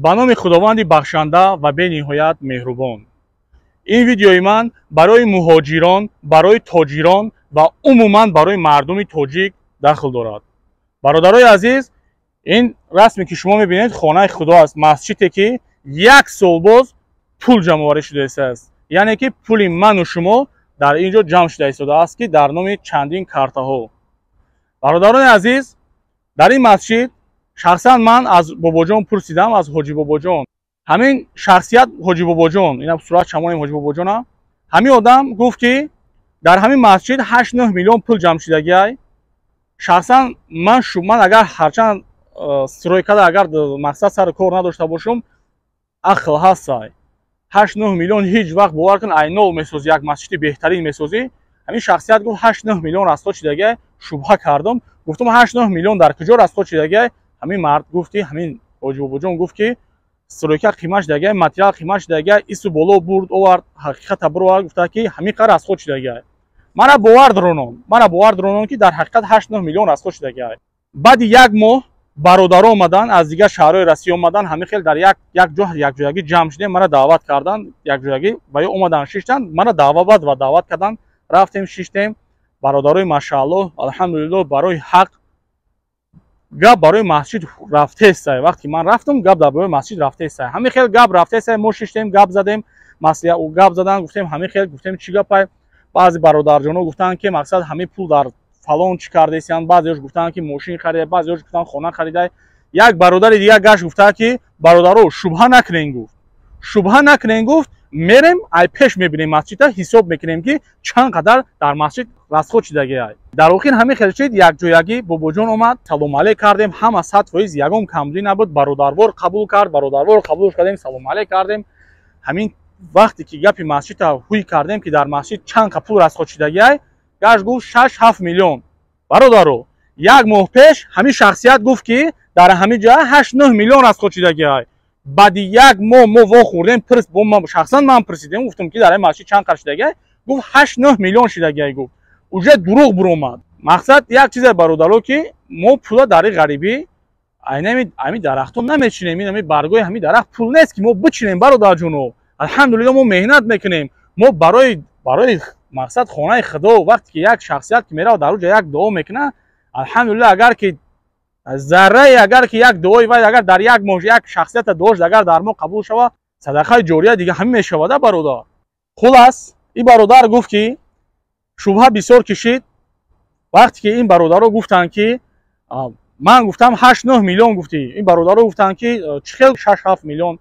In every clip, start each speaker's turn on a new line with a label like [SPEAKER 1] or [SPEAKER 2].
[SPEAKER 1] Ба номи Худованди бахшанда ва бениҳоят меҳрубон. Ин видеои ман барои муҳоҷирон, барои тоҷирон ва умуман барои мардуми тоҷик дахл дорад. Бародарои азиз, ин расме ки шумо мебинед, хонаи Худо аст, масҷиде ки як сол боз пул ҷамъоварӣ шуда истааст, яъне ки пули ману шумо дар ин ҷо ҷамъ шуда истодааст, ки дар номи чандин картаҳо. Бародарони азиз, дар ин масҷид шахсан ман аз Бобоҷон пурсидам, аз Ҳоҷи Бобоҷон. Ҳамин шахсият, Ҳоҷи Бобоҷон, ина сурат шамонем Ҳоҷи Бобоҷона, ҳамин одам гуфт, ки дар ҳамин масҷид 8-9 миллион пул ҷамъ шудагиай. Шахсан ман агар ҳарчанд стройкада агар мақсад сари кор надошта бошам, ақл ҳастай. 8-9 миллион ҳеҷ вақт, бовар кун, ай нол месозӣ, як масҷиди беҳтарин месозӣ. Ҳамин шахсият гуфт, 8-9 миллион расход шудагиай. Шубҳа кардам, гуфтам, 8-9 миллион дар куҷо расход шудагиай? Ҳамин мард гуфт, ки ҳамин Ҳоҷи Бобоҷон гуфт, ки стройка қимат шудагиай, материал қимат шудагиай, ису боло бурд овард, ҳақиқата бировард, гуфта, ки ҳамин қадр расход шудагиай. Мара бовар даронон, ки дар ҳақиқат 8-9 миллион расход шудагиай. Баъди як моҳ бародаро омадан, аз дигар шаҳрҳои Россия омадан, ҳамин хел дар як ҷо якҷоягӣ ҷамъ шудем. Мара даъват кардан якҷоягӣ ва ё омадан, шиштан, мара даъват ва даъват кардан, рафтем, шиштем. Бародарои, машааллоҳ, алҳамдулиллоҳ, барои ҳақ гап барои масҷид рафтестай. Вақте ки ман рафтам, гап дар барои масҷид рафтестай, ҳамин хел гап рафтестай. Мо шиштем, гап задем, гап задан, гуфтем, ҳамин хел гуфтем, чӣ гапай? Баъзе бародарҷоно гуфтанд, ки мақсад ҳамин пул дар фалон чӣ кардесиянд. Баъзеош гуфтанд, ки мошин харида, баъзеош гуфтанд, хона харида. Як бародари дигар гашт, гуфта, ки бародаро, шубҳа накунен, гуфт, шубҳа накунен, гуфт, мерем, ай пеш мебинем, масҷида ҳисоб мекунем, ки чанд қадар дар масҷид расход шудагиай. Дар охир ҳамин хел шид, якҷоягӣ Бобоҷон омад, салому алейк кардем, ҳама 100%, ягон камбудӣ набуд. Бародарвор қабул кард, бародарвор қабул кардем, салому алейк кардем. Ҳамин вақте ки гапи масҷида ҳуй кардем, ки дар масҷид чанд қа пул расход шудагиай, гашт гуфт, 6-7 миллион. Бародаро, як моҳ пеш ҳамин шахсият гуфт, ки дар ҳамин ҷо 8-9 миллион расход шудагиай. Баъди як моҳ мо вохӯрдем, шахсан ман пурсидем, гуфтам, ки дар ин масҷид чанд қар шудагиай? Гуфт, 8-9 миллион шудагиай. Гуфт, уже дурӯғ буромад. Мақсад як чизе, бародаро, ки мо пула дар и ғарибӣ айнами дарахтон намечинем. Ин ами баргои ҳамин дарахт пул нест, ки мо бичинем. Бародарҷоно, алҳамдулилло, мо меҳнат мекунем, мо барои мақсад хонаи Худо. Вақте ки як шахсият ки меравад, дар уҷа як дуо мекунад, алҳамдулилло, агар ки заррае, агар ки як дуои вай агар дар як моҳ як шахсията дуош агар дар мо қабул шавад, садақаи ҷория дига ҳамин мешавада, бародар. Хулас, ин бародар гуфт, ки шубҳа бисёр кишид. Вақте ки ин бародаро гуфтанд, ки ман гуфтам, 8-9 миллион гуфтӣ, ин бародаро гуфтанд, ки чӣ хел 6-7 миллион?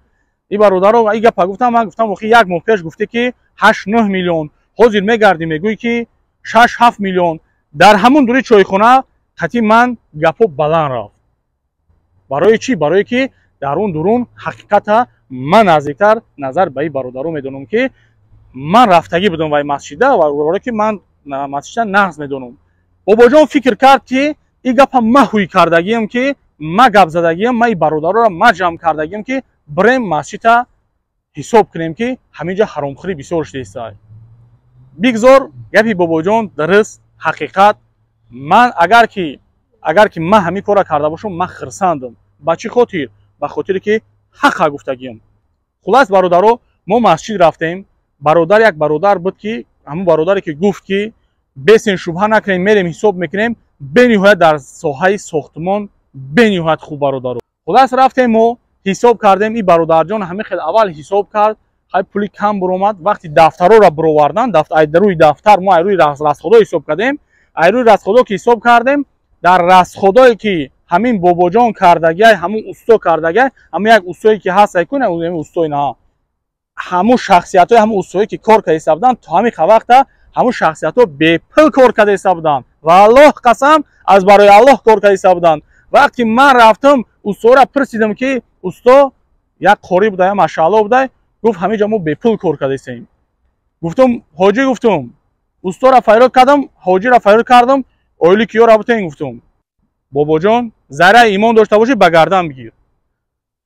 [SPEAKER 1] Ин бародаро ин гапа гуфтам. Ман гуфтам, охи, як моҳ пеш гуфтӣ, ки 8-9 миллион, ҳозир мегардӣ, мегӯӣ, ки 6-7 миллион. Дар ҳамун дури чойхона қати ман гапҳо баланд рафт. Барои чӣ? Барое ки дар он дурун ҳақиқата ман наздиктар назар ба ин бародаро медонам, ки ман рафтагӣ будам вай масҷида ва барое ки ман масҷида нағз медонам. Бобоҷон фикр кард, ки ин гапа ма ҳуй кардагиам, ки ма гап задагиам, ма ин бародароро ма ҷамъ кардагиам, ки бирем, масҷида ҳисоб кунем, ки ҳамин ҷа ҳаромхӯрӣ бисёр шудааст. Бигзор гапи Бобоҷон дуруст, ҳақиқат. Ман агар ки ман ҳамин корро карда бошам, ман хирсандам. Ба чӣ хотир? Ба хотире ки ҳаққа гуфтагиам. Хулас, бародаро, мо масҷид рафтем. Бародар, як бародар буд, ки ҳамун бародаре ки гуфт, ки бесен, шубҳа накунем, мерем, ҳисоб мекунем, бениҳоят дар соҳаи сохтмон бениҳоят хуб, бародаро. Хулас, рафтем, мо ҳисоб кардем. Ин бародарҷон ҳамин хел аввал ҳисоб кард, хай, пули кам буромад. Вақти дафтарора буровардан, рӯи дафтар мо ай рӯи расходо ҳисоб кардем. Ай рӯи расходо ки ҳисоб кардем, дар расходое ки ҳамин Бобоҷон кардагиай, ҳамун усто кардагиай, ҳамун як устое ки ҳаст, айкун устои на, ҳамун шахсиятҳои ҳамун устое ки кор карда иста буданд, то ҳамин вақта ҳамун шахсиятҳо бепул кор карда иста буданд ва Аллоҳ қасам, аз барои Аллоҳ кор карда иста буданд. Вақте ман рафтам, устора пурсидам, ки усто як қорӣ буда, машаалло буда, гуфт, ҳамин ҷо мо бепул кор карда истем. Гуфтам, ҳоҷӣ, гуфтум, устора фарёд кардам, ҳоҷиро фарёд кардам, оили киёра бутен, гуфтум, бобоҷон, зарраи имон дошта бошӣ, ба гардан бигир.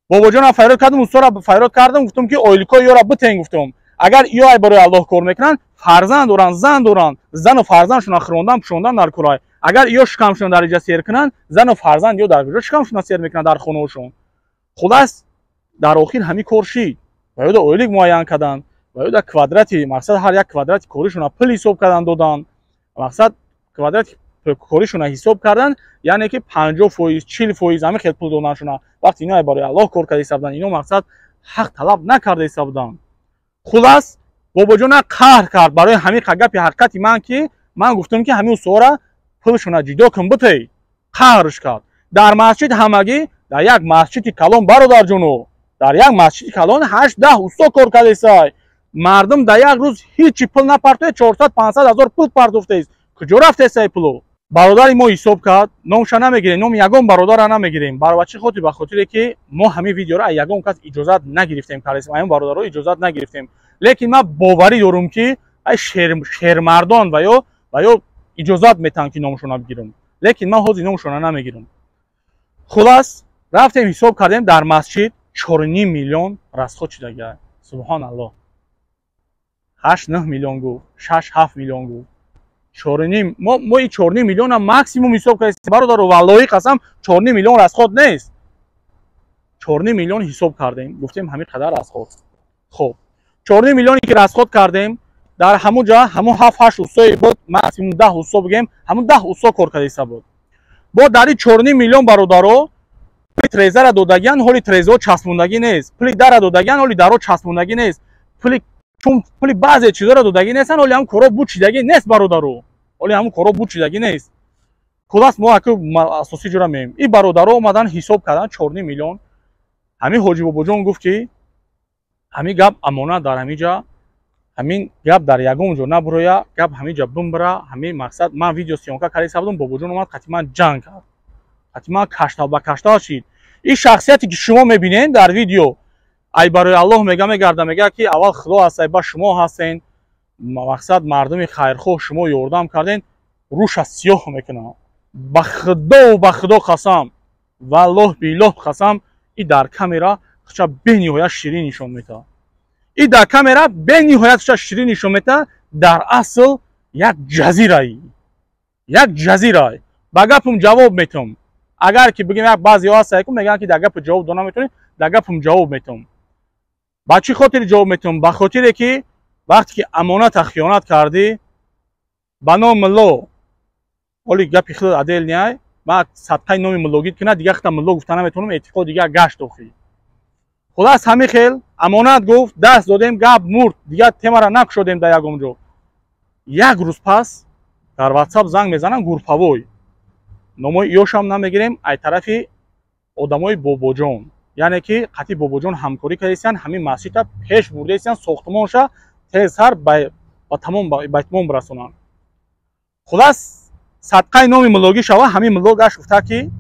[SPEAKER 1] Бобоҷонам фарёд кардам, устора фарёд кардам, гуфтум, ки оиликои ёра битен, гуфтум, агар ё ай барои Аллоҳ кор мекунанд, фарзанд доранд, зан доранд, зану фарзандшона хӯрондан, пӯшондан дар курай. Агар ё шикамшона дар иҷа сер кунанд, зану фарзанд ё дар куҷо шикамшона сер мекунанд? Дар хонаошон. Хулас. Дар охир ҳамин кор шид. Ва ёда ойлик муайян карданд, ва ёда квадрати, мақсад, ҳар як квадрати коришона пул ҳисоб кардан доданд. Мақсад, квадрати коришона ҳисоб кардан, яъне ки 50%, 40% ҳамин хел пул доданшона. Вақти ино барои Аллоҳ кор карда буданд, ино, мақсад, ҳақ талаб накарда буданд. Хулас, Бобоҷона қаҳр кард барои ҳамин гапи ҳақиқати ман, ки ман гуфтам, ки ҳамин устора пулшона ҷудо кун битей. Қаҳрш кард. Дар масҷид ҳамагӣ, дар як масҷиди калон, бародарҷоно, дар як масҷиди калон 8-10 усто кор кардесай. Мардум дар як рӯз ҳичи пул напартоед, 400-500 ҳазор пул партофтаест. Куҷо рафтесай пуло? Бародари мо ҳисоб кард, номша намегирем, номи ягон бародара намегирем. Ба чӣ хотир? Ба хотире ки мо ҳамин видеоро аз ягон кас иҷозат нагирифтем, кардесем, аян бародаро иҷозат нагирифтем. Лекин ман боварӣ дорум, ки ай шермардон ва ё иҷозат метаҳанд, ки номшона бигирам, лекин ман ҳозир номшона намегирам. Хулас, рафтем, ҳисоб кардем, дар масҷид 4,5 миллион расход шудага. Субҳоналлоҳ! 8-9 миллион гуфт, 6-7 миллион гуфт, чорним. Мо и 4,5 миллиона максимум ҳисоб кардем, бародаро, валлоҳи қасам, 4,5 миллион расход нест. 4,5 миллион ҳисоб кардем, гуфтем, ҳамин қадар расход. Хоб, 4,5 миллионе ки расход кардем, дар ҳамун ҷа ҳамун ҳафт ҳашт устои буд, максимум 10 усто бигем, ҳамун 10 усто кор кардаиста буд. Бо дар и 4,5 миллион, бародаро, пули трезара додагиан, ҳоли трезаҳо часпондагӣ нест, пули дара додагиан, ҳоли даро часпондагӣ нест, пули чун пули баъзе чизоро додагӣ нестан, ҳоли ҳам коро бучидагӣ нест, бародаро, ҳоли ҳамун коро бучидагӣ нест. Хулас, мо аку асосӣ ҷура меем. Ин бародаро омадан, ҳисоб кардан, 4,5 миллион. Ҳамин Ҳоҷи Бобоҷон гуфт, ки ҳамин гап амонат, дар ҳамин ҷа ҳамин гап дар ягон ҷо набуроя, гап ҳамин ҷа бимбира. Ҳамин, мақсад, ман видеосъёмка карда будам. Бобоҷон омад, қати ман ҷанг кард, қати ман каштал ба каштал шид. Ин шахсияте ки шумо мебинед дар видео, ай барои Аллоҳ мега, мегарда, мега, ки аввал Худо ҳаст, ай ба шумо ҳастен, мақсад, мардуми хайрхоҳ, шумо ёрдам карден, рӯша сиёҳ мекунам. Ба Худову ба Худо қасам, валлоҳ биллоҳ қасам, и дар камера хуча бениҳоят ширин нишон метаҳад, и дар камера бениҳоят хуча ширин нишон метаҳад. Дар асл як ҷазираи, як ҷазирай. Ба гапум ҷавоб метам. Агар ки бигем, як баъзеҳо ҳастае, ку мегӯянд, ки дар гапу ҷавоб дона метавонӣ, дар гапум ҷавоб метам. Ба чӣ хотир ҷавоб метам? Ба хотире ки вақте ки амоната хиёнат кардӣ ба номи мулло, ҳоли гапи худ адел неай, ман садқаи номи муллогит кунад, дигар худам мулло гуфта наметавонам, эътиқод дигар гашт охӣ. Хулас, ҳамин хел амонат гуфт, даст додем, гап мурд, дигар темара накушодем дар ягон ҷо. Як рӯз пас дар Ватсап занг мезанам групповой, номои ёшам намегирем, ай тарафи одамои Бобоҷон, яъне ки қатъи Бобоҷон ҳамкорӣ кардастиян, ҳамин масҷидта пеш бурдаистиян, сохтмонша тезтар ба тамом ба итмом расонанд. Хулас, садқаи номи муллогӣ шава, ҳамин мулло гашт, гуфта, ки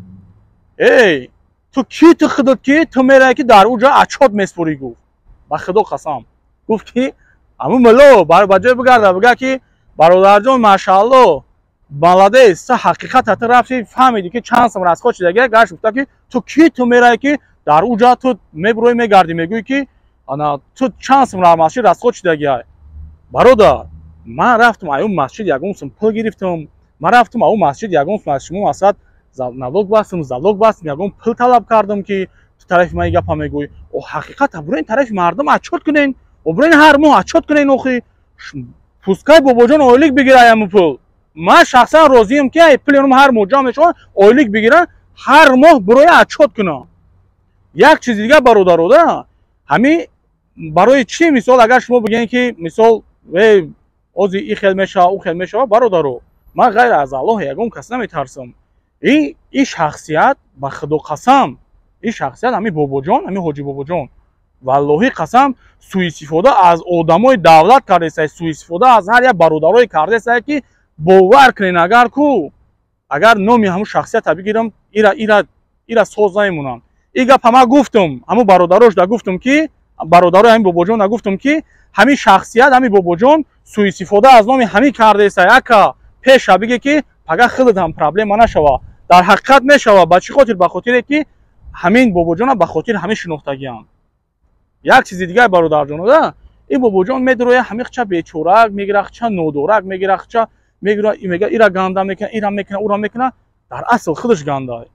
[SPEAKER 1] эй, ту ки, ту худот ки, ту меравӣ, ки дар уҷа отчёт меспорӣ? Гуфт, ба Худо қасам, гуфт, ки ҳамун мулло ба ҷой бигарда, бига, ки бародарҷон, машаалло, молодец, ту ҳақиқата, ту рафти, фаҳмидӣ, ки чанд сум расход шудагия. Гашт, гуфта, ки ту ки, ту меравӣ, ки дар уҷа ту мебуроӣ, мегардӣ, мегӯӣ, ки ана ту чанд сум масҷид расход шудагия? Бародар, ман рафтам аю масҷид, ягон сум пул гирифтам? Ман рафтам ау масҷид, ягон сум аз шумо, масалан, налог бастам, залог бастам, ягон пул талаб кардам, ки ту тарафи ман гапа мегӯӣ? О, ҳақиқата, буроин тарафи мардум отчёт кунен, о, буроин ҳар моҳ отчёт кунен охи. Пускай Бобоҷон ойлик бигира яму пул, ман шахсан розием, ки ай пули ҳар моҳ ҷамъ мешавад, ойлик бигиран, ҳар моҳ бурои отчёт кунам. Як чизи дигар, бародарода, ҳамин барои чӣ, мисол, агар шумо бигӯем, ки мисол, э, ози и хел мешава, ӯ хел мешава, бародаро, ман ғайр аз Аллоҳ ягон кас наметарсам. И шахсият, ба Худо қасам, ин шахсият, ҳамин Бобоҷон, ҳамин Ҳоҷи Бобоҷон, валлоҳи қасам, суистифода аз одамои давлат кардеста, суистифода аз ҳар як бародарое кардеста, ки бовар кунен, агар ку агар номи ҳамун шахсията бигирам, ира соз намемонам. И гап ҳама гуфтум, ҳамун бародарош да гуфтум, ки бародарои ҳамин Бобоҷон да гуфтум, ки ҳамин шахсият, ҳамин Бобоҷон суистифода аз номи ҳамин кардеста. Яка пеша биге, ки пага худат ҳам проблема нашава. Дар ҳақиқат мешава. Ба чӣ хотир? Ба хотире ки ҳамин Бобоҷона ба хотири ҳамин шинохтагиам. Як чизи дигар, бародарҷонода, ин Бобоҷон медроя, ҳамин бечорак мегира, хча нодорак мегира, хча мегира, мега, ира ганда мекуна, ира мекуна, ура мекуна. Дар асл худаш ганда.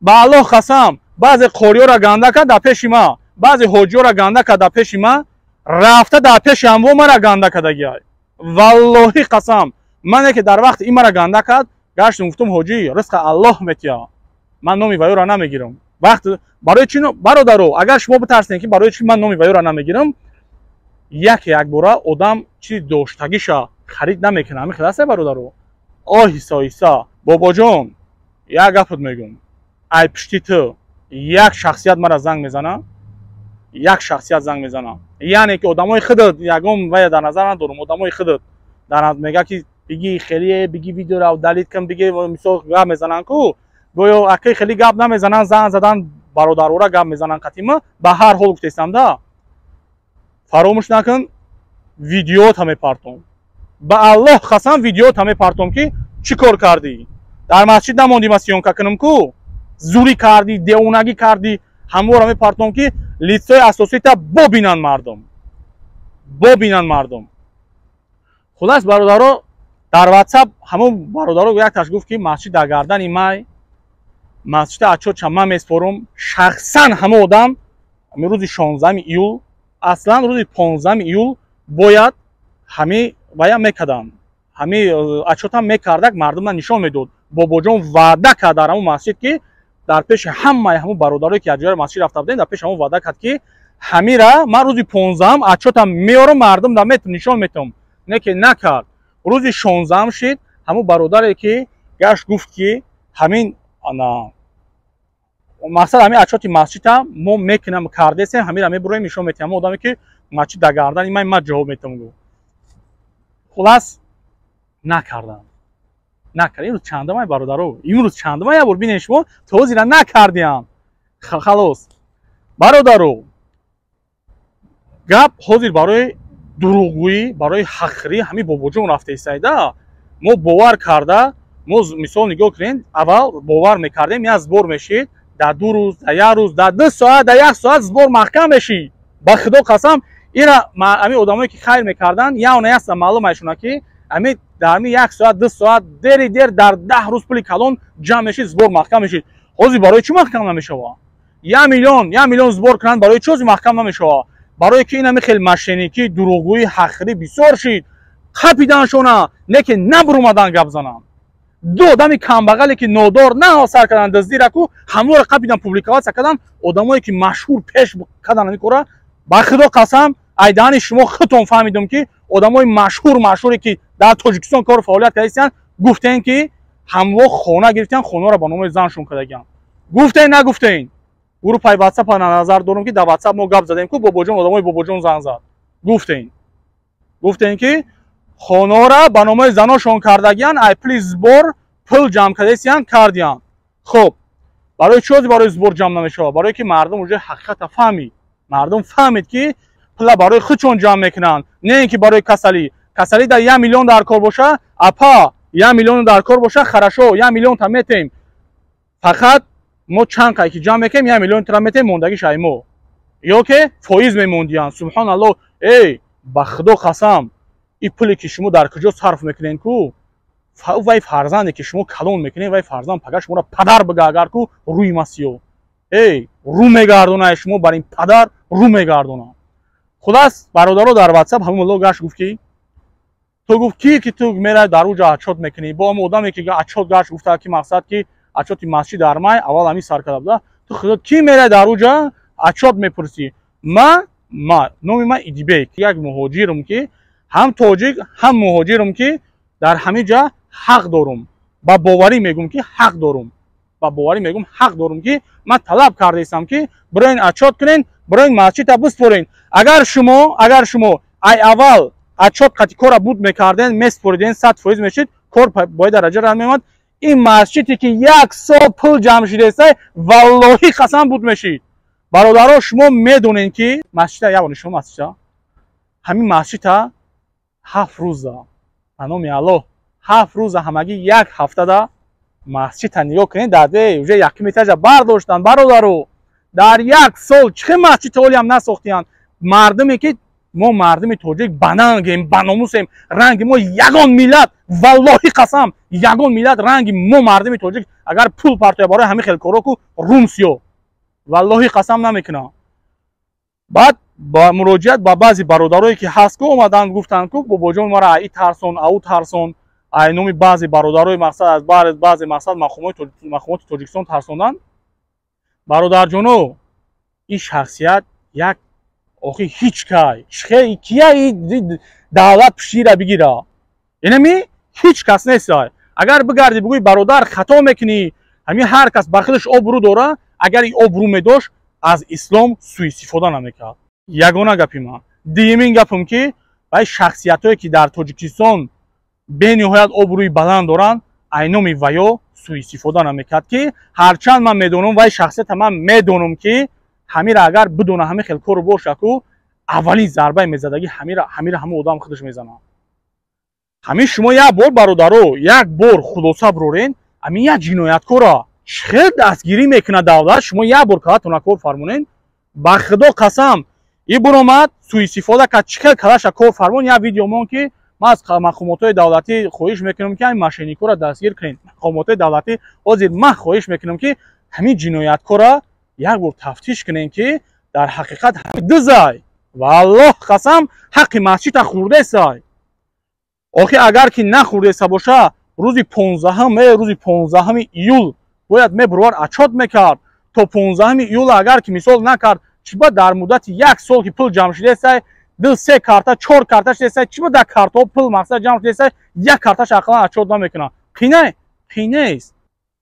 [SPEAKER 1] Ба Аллоҳ қасам, баъзе қориёра ганда кард дар пеши ма. Баъзе ҳоҷиёра ганда кард дар пеши ман, рафта дар пеши ҳамво мара ганда кардагиай. Валлоҳи қасам, мане ки дар вақти ин мара ганда кард, гаштум, гуфтум: «Ҳоҷӣ, ризқа Аллоҳ метия, ман номи ваёра намегирам». Вақт барои чи, бародаро, агар шумо битарсем, ки барои чи ман номи ваёра намегирам, яке якбора одам чизи доштагиша харид намекунад. Ҳамин хел аст, бародаро. Оҳиста оҳиста, бобоҷон, як гапот мегӯм: ай пишти ту як шахсият мара занг мезана, як шахсият занг мезана, яъне ки одамои худат, ягон вая дар назар надорум, одамои худат дар мега, ки биги хелие, биги видеора удалить кун, биги, мисол, гап мезананд ку, гӯё акай хеле гап намезананд, занг задан бародарора гап мезананд қатима. Ба ҳар ҳол, гуфтестам да, фаромӯш накун, видеота мепартом, ба Аллоҳ қасам, видеота мепартом, ки чӣ кор кардӣ. Дар масҷид намондӣ, ма съёмка кунам ку, зурӣ кардӣ, девонагӣ кардӣ, ҳамвора мепартом, ки лицо и асосита бобинанд мардум, бобинанд мардум. Хулас, бародаро, дар Ватсап ҳамон бародаро якташ гуфт, ки масҷид дар гардани май, масҷида отчёт ша ман меспорум шахсан. Ҳамон одам рӯзи 16 июл, аслан рӯзи 15 июл бояд ҳами вая мекардам, ҳами отчёт ам мекардак, мардумна нишон медод. Бобоҷон ваъда кард дар ҳамон масҷид, ки дар пеши ҳамаи ҳамон бародарое, ки аз ҷои масҷид рафта будем, дар пеши ҳамон ваъда кард, ки ҳамира ман рӯзи 15-ам отчёт ам меорам, мардум да нишон метавам. Не ки накард. Рӯзи 16-ам шид, ҳамон бародаре ки гашт, гуфт, ки ҳамин ана мақсад, ҳамин отчёт и масҷида мо мекунам, кардесем, ҳамира мебуроем, нишон метиҳам. Ҳамон одаме, ки масҷид дар гардани ман, ман ҷавоб метавам, гуфт. Хулас, накардам, накард. Имрӯз чандамай, бародаро? Имрӯз чандамай? Як бор бинед шумо, то ҳозира накардиам. Халос, бародаро, гап ҳозир барои дурӯғгӯӣ, барои ҳаққирӣ ҳамин бобоҷон рафта истайда. Мо бовар карда, мо, мисол, нигоҳ кунед, аввал бовар мекардем, як сбор мешид, дар 2 рӯз, дар як рӯз, дар 2 соат, дар як соат сбор маҳкам мешид. Ба Худо қасам, ира ҳамин одамое, ки хайр мекарданд, явна яста маълум айшона, ки ҳамин дар ҳамин як соат, 2 соат, дери дер дар 10 рӯз пули калон ҷамъ мешид, сбор маҳкам мешид. Ҳозир барои чӣ маҳкам намешавад? 1 миллион, 1 миллион сбор кунанд, барои чӣ ҳозир маҳкам намешавад? Барое ки ин ҳами хел мошенник ӣ, дурӯғгӯӣ, ҳаққирӣ бисёр шид. Қапиданшона, не ки набурумадан гап зананд. Ду одами камбағале, ки нодор на сар кардан дуздира ку, ҳаморо қапидан, публиковаться кардан. Одамое, ки машҳур пеш кардан ҳамин кора, ба Худо қасам, айдаҳани шумо худтон фаҳмидум, ки одамои машҳур, машҳуре, ки дар Тоҷикистон кору фаъолият кардастиянд, гуфтем, ки ҳамво хона гирифтиян, хонаро ба номои заншон кардагиянд. Гуфтен, нагуфтен? Группаи Ватсапа назар дорум, ки дар Ватсап мо гап задем ку, бобоҷон, одамои бобоҷон занг зад, гуфтен, гуфтен, ки хонора ба номои заношон кардагиян, ай пули сбор пул ҷамъ кардастиян, кардиян. Хуб, барои чӣ ҳозир барои сбор ҷамъ намешавад? Барое ки мардум уже ҳақиқата фаҳмид. Мардум фаҳмид, ки пула барои худшон ҷамъ мекунанд, не ин ки барои касалӣ. Касалӣ дар 1 миллион дар кор боша, апа, 1 миллион дар кор боша, хорошо, 1 миллион та метем. Фақат мо чанд қай ки ҷамъ мекунем, 1 миллион тра метем, мондагиш ай мо ё ки фоиз мемондиянд. Субҳоналло, эй, ба Худо қасам, ин пуле, ки шумо дар куҷо сарф мекунед ку, вай фарзанде, ки шумо калон мекунед, вай фарзанд пага шуморо падар бига агар ку, рӯи масиё, эй, рӯ мегардона, шумо бар ин падар рӯ мегардона. Хулас, бародаро, дар Ватсап ҳамон мулло гашт, гуфт, ки ту, гуфт, ки ту мерай дар уҷа отчёт мекунӣ бо ҳамон одаме, ки отчёт гашт, гуфта, ки мақсад, ки отчёт и масҷид дар май аввал ҳамин сар карда буда. Ту худо ки мерай дар уҷа отчёт мепурсӣ? Ма номи ман Идибек, як муҳоҷирам, ки ҳам тоҷик, ҳам муҳоҷирам, ки дар ҳамин ҷа ҳақ дорум. Ба боварӣ мегӯм, ки ҳақ дорум, ба боварӣ мегӯм, ҳақ дорум, ки ман талаб кардаистам, ки бироен отчёт кунен, бироен масҷидта биспорен. Агар шумо ай аввал отчёт қати кора буд мекарден, меспориден, 100% мешид, кор бои дараҷа ра меомад. Ин масҷиде, ки як сол пул ҷамъ шидаистай, валлоҳӣ қасам, буд мешид. Бародаро, шумо медонед, ки масҷида як бор шумо масҷида, ҳамин масҷида 7 рӯза, ба номи Аллоҳ, 7 рӯза, ҳамагӣ як ҳафтада масҷидта нигоҳ кунед, дар уже якум этажа бардоштанд. Бародаро, дар як сол чӣ хел масҷиди олиам насохтиянд? Мардуме, ки мо мардуми тоҷик банангем, баномусем, ранги мо ягон миллат, валлоҳи қасам, ягон миллат ранги мо мардуми тоҷик агар пул партоя барои ҳамин хел коро ку, рум сиё, валлоҳи қасам, намекунам. Баъд ба муроҷиат ба баъзе бародарое, ки ҳаст, ку омаданд, гуфтанд, ку бобоҷон, мара ай тарсон, ау тарсон, ай номи баъзе бародарои, мақсад, аз баъзе, мақсад, мақомоти Тоҷикистон тарсонданд. Бародарҷоно, ин шахсият як охи ҳеҷ кай кия давлат пуштира бигира, инами ҳеҷ кас нестай. Агар бигардӣ, бигӯӣ: «Бародар, хато мекунӣ», ҳамин ҳар кас ба худаш обрӯ дора. Агар ин обрӯ медошт, аз ислом суистифода намекард. Ягона гапи ман. Дуюмин гапам, ки вай шахсиятҳое, ки дар Тоҷикистон бениҳоят обрӯи баланд доранд, айноми ваё суистифода намекард, ки ҳарчанд ман медонам вай шахсията, ман медонам, ки ҳамира агар бидона ҳамин хел кору боша, ку аввалин зарбаи мезадагӣ ҳамира ҳамон одам худаш мезанад. Ҳамин шумо як бор, бародаро, як бор хулоса бирорен: ҳамин як ҷинояткора чӣ хел дастгирӣ мекунад давлат? Шумо як бор калатона кор фармонен. Ба Худо қасам, и буромад, суистифода кард. Чӣ хел калаша кор фармон? Як видео мон, ки ман аз мақомотҳои давлатӣ хоҳиш мекунам, ки ҳамин мошенникора дастгир кунед. Мақомотҳои давлатӣ, ҳозир ман хоҳиш мекунам, ки ҳамин ҷинояткора як бор тафтиш кунем, ки дар ҳақиқат ҳамин дузай. Валлоҳ қасам, ҳаққи масҷида хӯрдесай. Охи агар ки нахӯрдеса боша, рӯзи 15-ум, рӯзи 15-уми июл бояд мебурвар, отчёт мекард. То 15-уми июл агар ки мисол накард, чӣ ба дар муддати як сол, ки пул ҷамъ шудесай, ду, се карта, чор карта шудесай, чӣ ба дар картаҳо пул, мақсад, ҷамъ шудесай, як карташ ақаллан отчёт намекунад? Қинай қинест.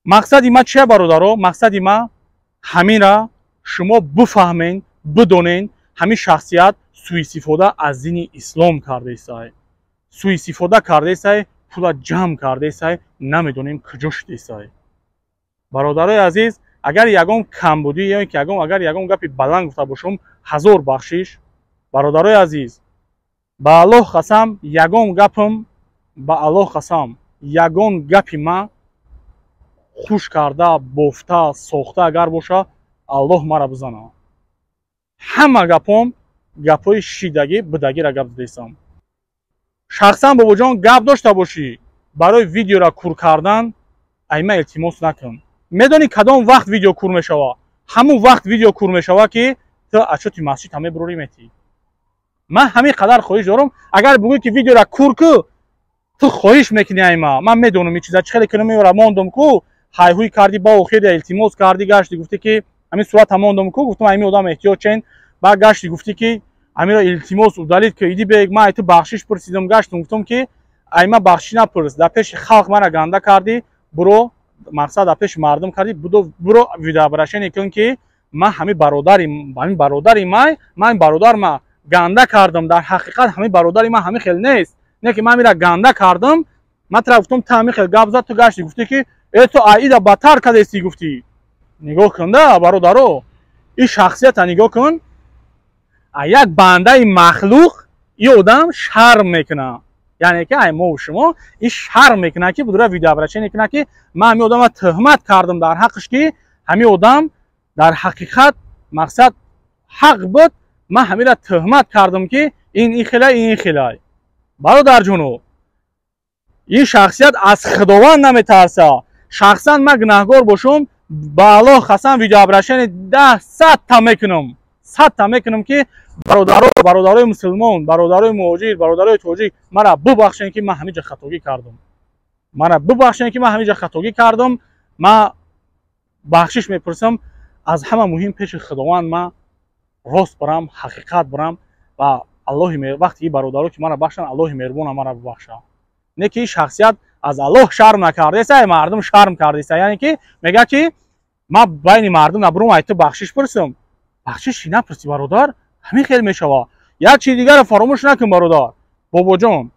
[SPEAKER 1] Мақсади ма чия, бародаро? Мақсади ма ҳамира шумо бифаҳмен, бидонен: ҳамин шахсият суистифода аз дини ислом кардесай, суистифода кардесай, пула ҷамъ кардесай, намедонем куҷо шудесай. Бародарои азиз, агар ягон камбудӣ ё ки ягон, агар ягон гапи баланд гуфта бошам, ҳазор бахшиш. Бародарои азиз, ба Аллоҳ қасам, ягон гапам, ба Аллоҳ қасам, ягон гапи ман хуш карда, бофта, сохта агар боша, Аллоҳ мара бизана. Ҳама гапом гапҳои шидагӣ будагиро гап задесам. Шахсан, бобоҷон, гап дошта бошӣ, барои видеора кур кардан айма илтимос накун. Медонӣ, кадом вақт видео кур мешава? Ҳамун вақт видео кур мешава, ки ту отчёти масҷид ҳаме бурорӣ метӣ. Ман ҳамин қадар хоҳиш дорам. Агар бигӯӣ, ки видеора кур ку, ту хоҳиш мекунӣ айма, ман медонам ин чиза чӣ хеле кунам. Меора мондум ку, ҳайҳуй кардӣ, ба охир илтимос кардӣ, гашти, гуфтӣ, ки ҳамин сурата мондум ку, гуфтам, ҳамин одам эҳтиёҷ чен. Баъд гашти, гуфтӣ, ки ҳамиро илтимос удалить ки, иди бег, ман ай ту бахшиш пурсидам. Гаштум, гуфтам, ки айма бахшиш напурс, дар пеши халқ мара ганда кардӣ. Буро, мақсад, дар пеши мардум кардӣ, буро, видеообращение кун, ки ман ҳамин бародари, ҳамин бародари май, ман бародар ма ганда кардам. Дар ҳақиқат ҳамин бародари ман ҳамин хел нест, не ки ман ҳамира ганда кардам. Ман тара гуфтам, ту ҳамин хел гап зад. Ту гашти, гуфтӣ, ки э, ту аида бадтар кардести, гуфтӣ. Нигоҳ кун да, бародаро, ин шахсията нигоҳ кун. А як бандаи махлуқ ин одам шарм мекунад, яъне ки ай мову шумо ин шарм мекунад, ки будура видеообращение кунад, ки ман ҳамин одама тӯҳмат кардам дар ҳаққаш, ки ҳамин одам дар ҳақиқат, мақсад, ҳақ буд, ман ҳамира тӯҳмат кардам, ки ин ин хелай, ин хелай. Бародарҷоно, ин шахсият аз Худованд наметарса. Шахсан ман гунаҳгор бошам, ба Аллоҳ қасам, видеообращение 10, 100-та мекунам, 100-та мекунам, ки бародаро, бародарои мусулмон, бародарои муҳоҷир, бародарои тоҷик, мара бубахшен, ки ман ҳамин ҷа хатогӣ кардам. Мара бубахшен, ки ман ҳамин ҷа хатогӣ кардам. Ман бахшиш мепурсам. Аз ҳама муҳим, пеши Худованд ман рост барам, ҳақиқат барам ва Аллоҳи вақте ки бародаро ки мара бахшанд, Аллоҳи меҳрубона мара бубахша. Не ки шахсият аз Аллоҳ шарм накардеса, мардум шарм кардеса. Яъне ки мегӯяд, ки ман байни мардум набурум, ай ту бахшиш пурсам. Бахшиш чӣ напурсӣ, бародар? Ҳамин хел мешава. Як чизи дигарро фаромӯш накун, бародар, бобоҷон: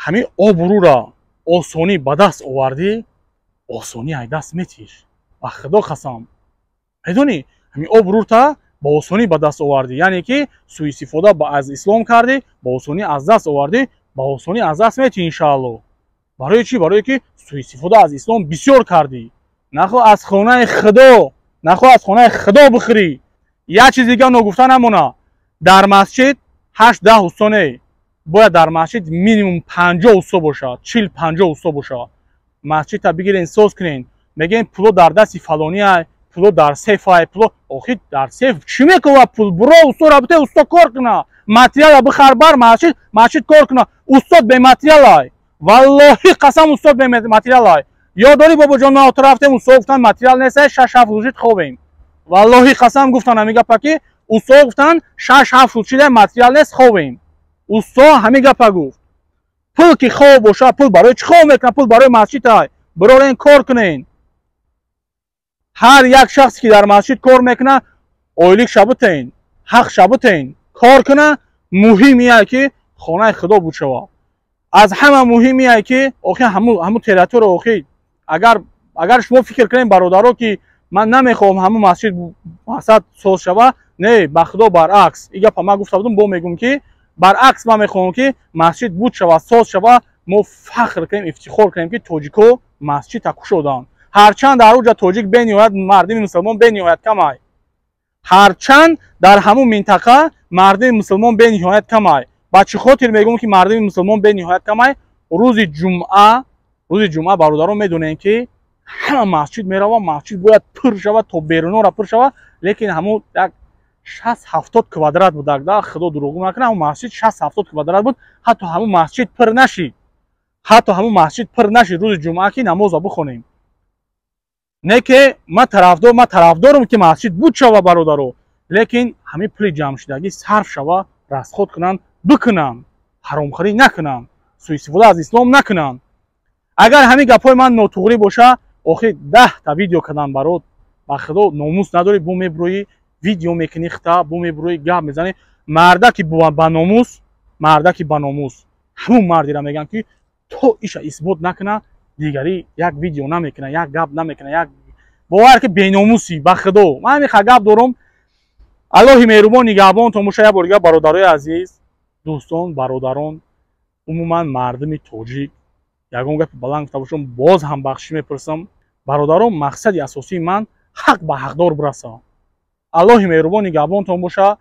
[SPEAKER 1] ҳамин обрӯра осонӣ ба даст овардӣ, осонӣ ай даст метиш. Ба Худо қасам, медонӣ, ҳамин обрӯрта ба осонӣ ба даст овардӣ, яъне ки суистифода аз ислом кардӣ, ба осонӣ аз даст овардӣ, ба осонӣ аз даст метӣ, иншаалло. Барои чӣ? Барое ки суистифода аз ислом бисёр кардӣ. Нахо аз хонаи Худо, нахо аз хонаи Худо бихӯрӣ. Як чиз дига ногуфта намона: дар масҷид 8-10 усто не, бояд дар масҷид минимум 50 усто бошад, 40-50 усто бошад. Масҷидта бигирен, соз кунен. Мегӯем, пуло дар дасти фалония. Пуло дар сейф ай, пуло охи дар сейф чӣ мекунад? Пул буро усто бите, усто кор куна, материала бихар, бар масҷид кор куна. Устод бематериалай, валлоҳи қасам, устод бематериалай. Ёд дорӣ, бобоҷон, ма рафтем, усто гуфтан, материал нест, 6-7 рӯз шид, хобем. Валлоҳи қасам, гуфтан ҳамин гапа, ки усто гуфтан, 6-7 рӯз шида, материал нест, хобем. Усто ҳамин гапа гуфт. Пул ки хоб боша, пул барои чӣ хоб мекунад? Пул барои масҷид ай. Бирорен, кор кунен. Ҳар як шахсе, ки дар масҷид кор мекунад, ойлик шабутен, ҳақ шабутен, кор куна. Муҳим ие, ки хонаи худо буд шава. Аз ҳама муҳим ие, ки охи ҳамун территория, охи агар шумо фикр кунем, бародаро, ки ман намехоҳам ҳамун масҷид мақсад соз шава, не, ба худо, баръакс. И гапа ман гуфта будам, бо мегӯм, ки баръакс, ман мехоҳам, ки масҷид буд шава, соз шава, мо фахр кунем, ифтихор кунем, ки тоҷико масҷидта кушоданд. Ҳарчанд дар уҷа тоҷик бениҳоят, мардими мусулмон бениҳоят камай. Ҳарчанд дар ҳамун минтақа мардими мусулмон бениҳоят камай. Ба чӣ хотир мегӯм, ки мардими мусулмон бениҳоят камай? Рӯзи ҷумъа, рӯзи ҷумъа, бародарон, медонем, ки ҳама масҷид мерава, масҷид бояд пур шавад, то берунора пур шавад. Лекин ҳамун як 60-70 квадрат будак да, худо дурӯғ накунад, ҳамун масҷид 60-70 квадрат буд. Ҳатто ҳамун масҷид пур нашид, ҳатто ҳамун масҷид пур нашид рӯзи ҷумъа, ки намоза бихонем. Не ки ман тарафдорам, ки масҷид буд шава, бародаро, лекин ҳамин пули ҷамъшудагӣ сарф шава, расход кунанд, бикунанд, ҳаромхӯрӣ накунанд, суистифода аз ислом накунанд. Агар ҳамин гапҳои ман нотуғрӣ боша, охир 10та видео кардан, барот, ба худо, номус надорӣ, бо мебурӯӣ, видео мекунӣ, хита бо мебурӯӣ, гап мезанӣ. Мардаки ба номус, мардаки ба номус ҳамун мардира мегӯянд, ки то иша исбот накуна, дигарӣ як видео намекуна, як гап намекуна. Як бовар, ки беномусӣ, ба худо, ман ҳамин гап дорам. Аллоҳи меҳрубон нигаҳбонтон боша. Як бор дигар, бародарои азиз, дӯстон, бародарон, умуман мардуми тоҷик, ягон гапи баланд гуфта бошам, боз ҳам бахшиш мепурсам. Бародарон, мақсади асосии ман ҳақ ба ҳақдор бирасам. Аллоҳи меҳрубон нигаҳбонтон боша.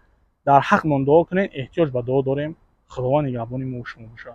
[SPEAKER 1] Дар ҳақмон дуо кунед, эҳтиёҷ ба дуо дорем. Худованд нигаҳбони мо шумо боша.